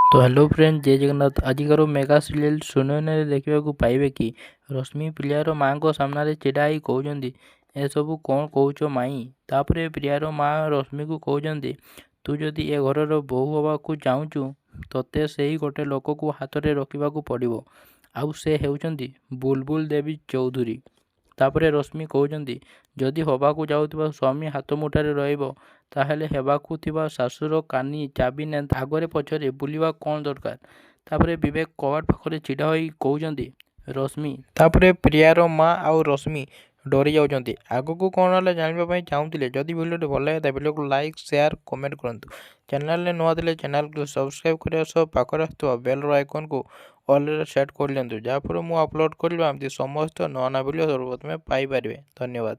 ତ hello friend, ଜୟ ଜଗନ୍ନାଥ। ଆଜିକାର mega serial ସୁନୟନାରେ ଦେଖିବାକୁ ପାଇବେ କି ରଶ୍ମି ପ୍ରିୟାର ମାଆଙ୍କ ସାମ୍ନାରେ ଛିଡ଼ା ହେଇ କହୁଛନ୍ତି, "ଏସବୁ କ'ଣ କହୁଛ ମାଇଁ?" ତାପରେ ପ୍ରିୟାର ମାଆ ରଶ୍ମିକୁ କହୁଛନ୍ତି, "ତୁ ଯଦି ଏ ଘରର ବୋହୂ ହେବାକୁ ଚାହୁଁଛୁ, ତୋତେ ସେଇ ଗୋଟେ ଲୋକକୁ ହାତରେ ରଖିବାକୁ ପଡ଼ିବ, ଆଉ ସେ ହେଉଛନ୍ତି ବୁଲବୁଲ ଦେବୀ ଚୌଧୁରୀ।" ତାପରେ ରଶ୍ମି କହୁଛନ୍ତି, "ଯଦି ହେବାକୁ ଯାଉଥିବା ସ୍ୱାମୀ ହାତ ମୁଠାରେ ରହିବ, ତାହେଲେ ହେବାକୁ ଥିବା ଶାଶୁର କାନି ଚାବି ଆଗରେ ପଛରେ ବୁଲିବା କ'ଣ ଦରକାର?" ତାପରେ ବିବେକ କବାଟ ପାଖରେ ଛିଡ଼ା ହୋଇ କହୁଛନ୍ତି, "ରଶ୍ମି।" ତାପରେ ପ୍ରିୟାର ମା ଆଉ ରଶ୍ମି ଡରି ଯାଉଛନ୍ତି। ଆଗକୁ କ'ଣ ହେଲା ଜାଣିବା ପାଇଁ ଚାହୁଁଥିଲେ, ଯଦି ଭିଡ଼ିଓଟି ଭଲ ଲାଗେ, ଭିଡ଼ିଓକୁ ଲାଇକ୍, ସେୟାର, କମେଣ୍ଟ କରନ୍ତୁ। ଚ୍ୟାନେଲରେ ନୂଆ ଥିଲେ ଚ୍ୟାନେଲକୁ ସବସ୍କ୍ରାଇବ୍ କରିବା ସହ ପାଖରେ ଆସୁଥିବା ବେଲ୍ର ଆଇକନ୍କୁ ଅଲ୍ରେ ସେଟ୍ କରିଦିଅନ୍ତୁ, ଯାହାଫଳରେ ମୁଁ ଅପଲୋଡ଼ କରିବା ଏମିତି ସମସ୍ତ ନୂଆ ନୂଆ ଭିଡ଼ିଓ ସର୍ବପ୍ରଥମେ ପାଇପାରିବେ। ଧନ୍ୟବାଦ।